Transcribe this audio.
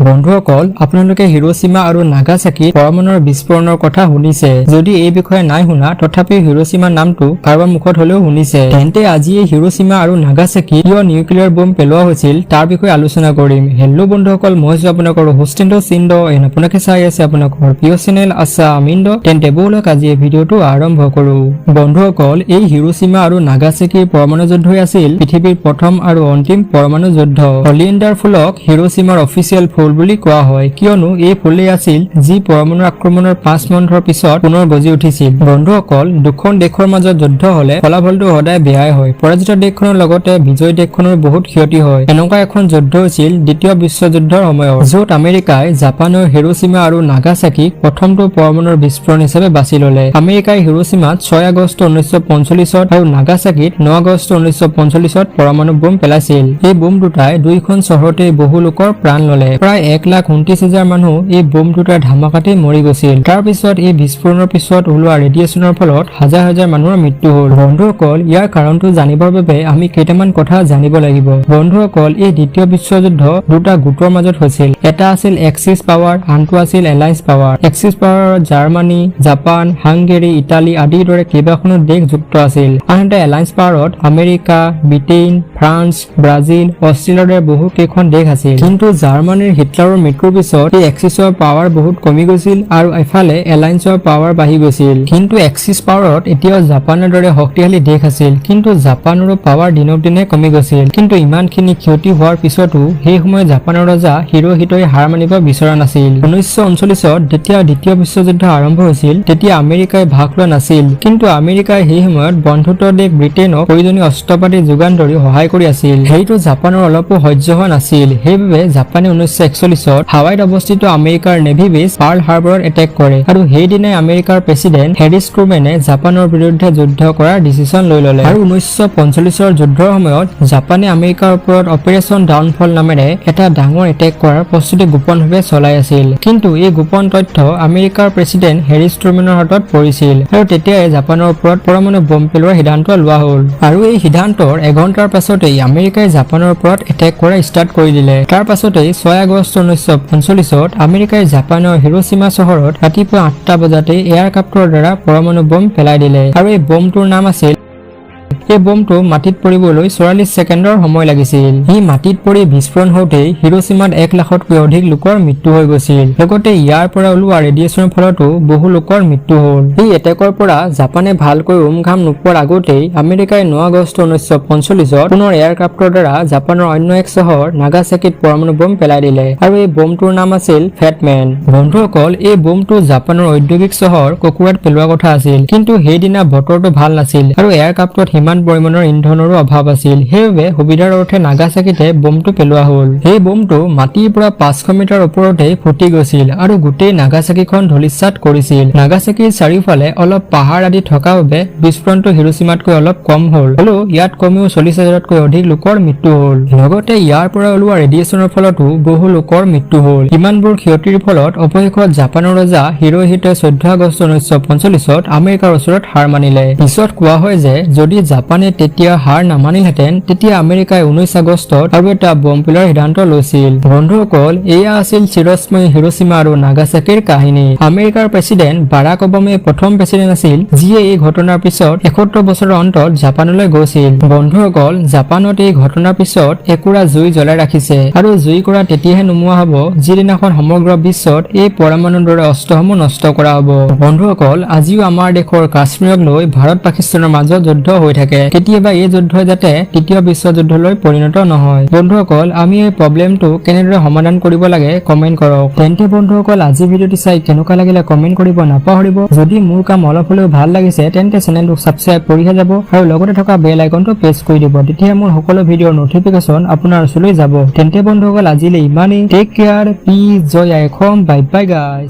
বন্ধুসকল, আপোনালোকে হিৰোচিমা আৰু নাগাচাকিত পৰমাণুৰ বিস্ফোৰণৰ কথা শুনিছে। যদি এই বিষয়ে নাই শুনা, তথাপিও হিৰোচিমা নামটো কাৰোবাৰ মুখত হলেও শুনিছে। তেন্তে আজি এই হিৰোচিমা আৰু নাগাচাকিত কিয় নিউক্লিয়াৰ বোম পেলোৱা হৈছিল, তাৰ বিষয়ে আলোচনা কৰিম। হেল্ল' বন্ধুসকল, মই হৈছো আপোনালোকৰ হোষ্টেণ্ড চিন্দ এণ্ড আপোনালোকে চাই আছে আপোনালোকৰ প্ৰিয় চেনেল আছাম ইন্দ। তেন্তে ব'লক, আজি এই ভিডিঅ'টো আৰম্ভ কৰো। বন্ধুসকল, এই হিৰোচিমা আৰু নাগাচাকিৰ পৰমাণু যুদ্ধই আছিল পৃথিৱীৰ প্ৰথম আৰু অন্তিম পৰমাণু যুদ্ধ। অলিয়েণ্ডাৰ ফুলক হিৰোচিমাৰ অফিচিয়েল ফুল বুলি কোৱা হয়, কিয়নো এই ফুলেই আছিল যি পৰমাণু আক্ৰমণৰ 5 মাহৰ পিছত পুনৰ গজি উঠিছিল। বন্ধুসকল, দুখন দেশৰ মাজত যুদ্ধ হলে ফলাফলটো সদায় বেয়াই হয়। পৰাজিত দেশখনৰ লগতে বিজয়ী দেশখনৰ বহুত ক্ষতি হয়। এনেকুৱা এখন যুদ্ধ হৈছিল দ্বিতীয় বিশ্বযুদ্ধৰ সময়ত, য'ত আমেৰিকাই জাপানৰ হিৰোচিমা আৰু নাগাচাকিক প্ৰথমটো পৰমাণুৰ বিস্ফোৰণ হিচাপে বাছি ললে। আমেৰিকাই হিৰোচিমাত 6 আগষ্ট 1945ত আৰু নাগাচাকিত 9 আগষ্ট 1945ত পৰমাণু বোম পেলাইছিল। এই বোম দুটাই দুয়োখন চহৰতে বহু লোকৰ প্ৰাণ ললে। প্ৰায় 1,29,000 মানুহ এই বোম দুটাৰ ধামাকাতেই মৰি গৈছিল। তাৰ পিছত এই বিস্ফোৰণৰ পিছত ওলোৱা ৰেডিয়েশ্যনৰ ফলত হাজাৰ হাজাৰ মানুহৰ মৃত্যু হ'ল। বন্ধুসকল, ইয়াৰ কাৰণটো জানিবৰ বাবে আমি কেইটামান কথা জানিব লাগিব। বন্ধুসকল, এই দ্বিতীয় বিশ্বযুদ্ধ দুটা গোটৰ মাজত হৈছিল। এটা আছিল এক্সিছ পাৱাৰ, আনটো আছিল এলায়েন্স পাৱাৰ। এক্সিছ পাৱাৰত জাৰ্মানী, জাপান, হাংগেৰী, ইটালী আদিৰ দৰে কেইবাখনো দেশ যুক্ত আছিল। আনহাতে এলায়েন্স পাৱাৰত আমেৰিকা, ব্ৰিটেইন, ফ্ৰান্স, ব্ৰাজিল, অষ্ট্ৰেলিয়াৰ দৰে বহু কেইখন দেশ আছিল। কিন্তু জাৰ্মানীৰ হিটলাৰৰ মৃত্যুৰ পিছত এই এক্সিছৰ পাৱাৰ বহুত কমি গৈছিল আৰু এফালে এলায়েন্সৰ পাৱাৰ বাঢ়ি গৈছিল। কিন্তু এক্সিছ পাৱাৰত এতিয়াও জাপানৰ দৰে শক্তিশালী দেশ আছিল। কিন্তু জাপানৰো পাৱাৰ দিনক দিনে কমি গৈছিল। কিন্তু ইমানখিনি ক্ষতি হোৱাৰ পিছতো সেই সময়ত জাপানৰ ৰজা হিৰোহিতই হাৰ মানিব বিচৰা নাছিল। 1939ত যেতিয়া দ্বিতীয় বিশ্বযুদ্ধ আৰম্ভ হৈছিল, তেতিয়া আমেৰিকাই ভাগ লোৱা নাছিল। কিন্তু আমেৰিকাই সেই সময়ত বন্ধুত্ব দেশ ব্ৰিটেইনক প্ৰয়োজনীয় অস্ত্ৰ পাতি যোগান ধৰি সহায় কৰি আছিল। সেইটো জাপানৰ অলপো সহ্য হোৱা নাছিল। সেইবাবে জাপানে 1941ত হাৱাইত অৱস্থিত আমেৰিকাৰ নেভি বেছ পাৰ্ল হাৰ্বৰত এটেক কৰে আৰু সেইদিনাই আমেৰিকাৰ প্ৰেছিডেণ্ট হেৰিছ ট্ৰুমেনে জাপানৰ বিৰুদ্ধে যুদ্ধ কৰাৰ ডিচিছন লৈ ললে। আৰু 1945ৰ যুদ্ধৰ সময়ত জাপানে আমেৰিকাৰ ওপৰত অপাৰেশ্যন ডাউনফল নামেৰে এটা ডাঙৰ এটেক কৰাৰ প্ৰস্তুতি গোপনভাৱে চলাই আছিল। কিন্তু এই গোপন তথ্য আমেৰিকাৰ প্ৰেছিডেণ্ট হেৰিছ ট্ৰুমেনৰ হাতত পৰিছিল আৰু তেতিয়াই জাপানৰ ওপৰত পৰমাণু বোম পেলোৱাৰ সিদ্ধান্ত লোৱা হ'ল। আৰু এই সিদ্ধান্তৰ এঘণ্টাৰ পাছতেই আমেৰিকাই জাপানৰ ওপৰত এটেক কৰা ষ্টাৰ্ট কৰি দিলে। তাৰ পাছতেই 6 আগষ্ট 1945ত আমেৰিকাই জাপানৰ হিৰোচিমা চহৰত ৰাতিপুৱা 8টা বজাতেই এয়াৰক্ৰাফ্টৰ দ্বাৰা পৰমাণু বোম পেলাই দিলে। আৰু এই বোমটোৰ নাম আছিল, এই বোমটো মাটিত পৰিবলৈ 44 ছেকেণ্ডৰ সময় লাগিছিল। ই মাটিত পৰি বিস্ফোৰণ হওঁতেই হিৰোচিমাত 1 লাখতকৈ অধিক লোকৰ মৃত্যু হৈ গৈছিল। লগতে ইয়াৰ পৰা ওলোৱা ৰেডিয়েশ্যনৰ ফলতো বহু লোকৰ মৃত্যু হ'ল। এই এটেকৰ পৰা জাপানে ভালকৈ উমঘাম নোপোৱাৰ আগতেই আমেৰিকাই 9 আগষ্ট 1945ত পুনৰ এয়াৰক্ৰাফ্টৰ দ্বাৰা জাপানৰ অন্য এক চহৰ নাগাচাকিত পৰমাণু বোম পেলাই দিলে আৰু এই বোমটোৰ নাম আছিল ফেটমেন। বন্ধুসকল, এই বোমটো জাপানৰ ঔদ্যোগিক চহৰ ককুৰাত পেলোৱা কথা আছিল। কিন্তু সেইদিনা বতৰটো ভাল নাছিল আৰু এয়াৰক্ৰাফ্টত সিমান পৰিমাণৰ ইন্ধনৰো অভাৱ আছিল। সেইবাবে সুবিধাৰ অৰ্থে নাগাচাকিতে বোমটো পেলোৱা হ'ল। সেই বোমটো মাটিৰ পৰা 500 মিটাৰ ওপৰতেই ফুটি গৈছিল আৰু গোটেই নাগাচাকিখন ধূলিসাৎ কৰিছিল। নাগাচাকিৰ চাৰিওফালে অলপ পাহাৰ আদি থকা বাবে বিস্ফোৰণটো হিৰোচিমাতকৈ অলপ কম হ'ল। হলেও ইয়াত কমেও 40,000তকৈ অধিক লোকৰ মৃত্যু হ'ল। লগতে ইয়াৰ পৰা ওলোৱা ৰেডিয়েশ্যনৰ ফলতো বহু লোকৰ মৃত্যু হ'ল। ইমানবোৰ ক্ষতিৰ ফলত অৱশেষত জাপানৰ ৰজা হিৰোহিতই 14 আগষ্ট 1945ত আমেৰিকাৰ ওচৰত হাৰ মানিলে। পিছত কোৱা হয় যে যদি জাপানে তেতিয়া হাৰ নামানিলহেঁতেন, তেতিয়া আমেৰিকাই 19 আগষ্টত আৰু এটা বম পেলোৱাৰ সিদ্ধান্ত লৈছিল। বন্ধুসকল, এয়া আছিল চিৰস্মৰণীয় হিৰোচিমা আৰু নাগাচাকিৰ কাহিনী। আমেৰিকাৰ প্ৰেছিডেণ্ট বাৰাক অবামাই প্ৰথম প্ৰেছিডেণ্ট আছিল, যিয়ে এই ঘটনাৰ পিছত 71 বছৰৰ অন্তত জাপানলৈ গৈছিল। বন্ধুসকল, জাপানত এই ঘটনাৰ পিছত একুৰা জুই জ্বলাই ৰাখিছে আৰু জুইকুৰা তেতিয়াহে নুমোৱা হ'ব, যিদিনাখন সমগ্ৰ বিশ্বত এই পৰমাণুৰ দৰে অস্ত্ৰসমূহ নষ্ট কৰা হ'ব। বন্ধুসকল, আজিও আমাৰ দেশৰ কাশ্মীৰক লৈ ভাৰত পাকিস্তানৰ মাজত যুদ্ধ হৈ থাকে। কেতিয়াবা এই যুদ্ধই যাতে তৃতীয় বিশ্বযুদ্ধলৈ পৰিণত নহয়। বন্ধুসকল, আমি এই প্ৰব্লেমটো কেনেদৰে সমাধান কৰিব লাগে, কমেণ্ট কৰক। তেন্তে বন্ধুসকল, আজি ভিডিঅ'টো চাই কেনেকুৱা লাগিলে কমেণ্ট কৰিব নাপাহৰিব। যদি মোৰ কাম অলপ হ'লেও ভাল লাগিছে, তেন্তে চেনেলটোক ছাবস্ক্ৰাইব কৰিহে যাব আৰু লগতে থকা বেল আইকনটো প্ৰেছ কৰি দিব। তেতিয়া মোৰ সকলো ভিডিঅ'ৰ নটিফিকেশ্যন আপোনাৰ ওচৰলৈ যাব। তেন্তে বন্ধুসকল, আজিলৈ ইমানেই। Take care, peace, Jai I Assam. Bye bye guys.